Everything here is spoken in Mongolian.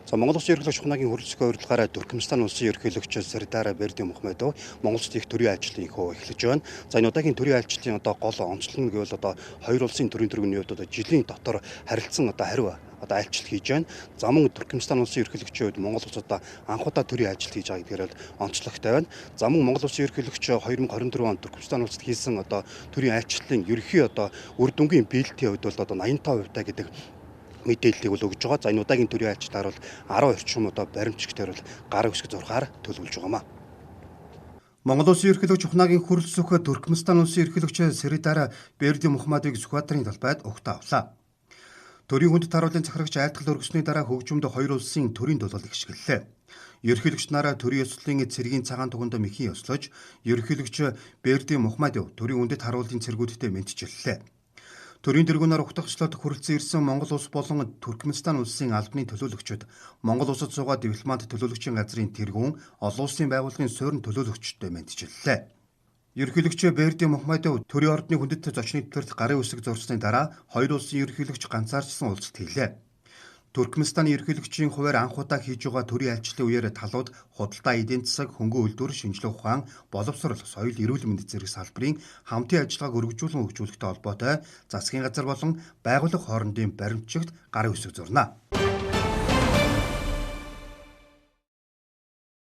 За Монгол Улсын ерөнхийлөгч Ухнагийн хүрэлцэхээ урилгаараа Туркменистан улсын ерөнхийлөгч Сердар Бердымухамедов Монгол Улсад их төрийн айлчлалын ихөө эхлэж байна. За энэ удаагийн төрийн айлчлалын одоо гол онцлог нь гэвэл одоо хоёр улсын төрийн тэргүүний хувьд одоо жилийн дотор харилцан одоо хариу одоо айлчлал хийж байна. За мөн Туркменистан улсын ерөнхийлөгчийн хувьд Монгол улс одоо анх удаа төрийн айлчлал хийж байгаа гэдгээр бол онцлогтой байна. За мөн Монгол улсын ерөнхийлөгч 2024 онд Туркменистан улсад хийсэн одоо төрийн айлчлалын ерөнхий одоо үр дүнгийн биелэлтийн хувьд бол одоо 85% та гэдэг мэдээллийг бол өгж байгаа. За энэ удаагийн төрийн айлчлалаар бол 10 орчим одоо баримтчигтэр бол гар үсэг зурхаар төлөвлөж байгаамаа. Монгол Улсын ерөнхийлөгч Ухнагийн хүрэлцэхээ Туркменистан улсын ерөнхийлөгч Сердар Бердымухамедовыг Сүхбаатарын талбайд угтаа авлаа. Төрийн хүндэт харуулын захирагч айлтгал өргөсний дараа хөгжмөд хоёр улсын төрийн дулаалыг ашиглалаа. Ерөнхийлөгч нараа төрийн ёслолын цэргийн цагаан туганд мэхийн ёслож, ерөнхийлөгч Бердымухамедов төрийн хүндэт харуулын цэргүүдтэй мэдчиллээ. Төрийн тэргүүнээр угтах ёслолд хүрэлцэн ирсэн Монгол улс болон Туркменистан улсын албаны төлөөлөгчид, Монгол улсад суугаа дипломат төлөөлөгчийн газрын тэргүүн, олон улсын байгууллагын суурин төлөөлөгчдөд мэдчиллээ. Ерөнхийлөгч Бердымухамедов төрийн ордны хүндэт зочны дэвтэрт гарын үсэг зурсны дараа хоёр улсын ерөнхийлөгч ганцаарчсан уулзалт хийлээ. Туркменистаны ерөнхийлөгчийн хувиар анх удаа хийж байгаа төрийн айлчлалын үеэр талууд худалдаа, эдийн засаг, хөнгөн үйлдвэр, шинжлэх ухаан, боловсрол, соёл, эрүүл мэнд зэрэг салбарын хамтын ажиллагааг өргөжүүлэн хөгжүүлэхтэй холбоотой засгийн газар болон байгууллага хоорондын баримтчигт гарын үсэг зурна.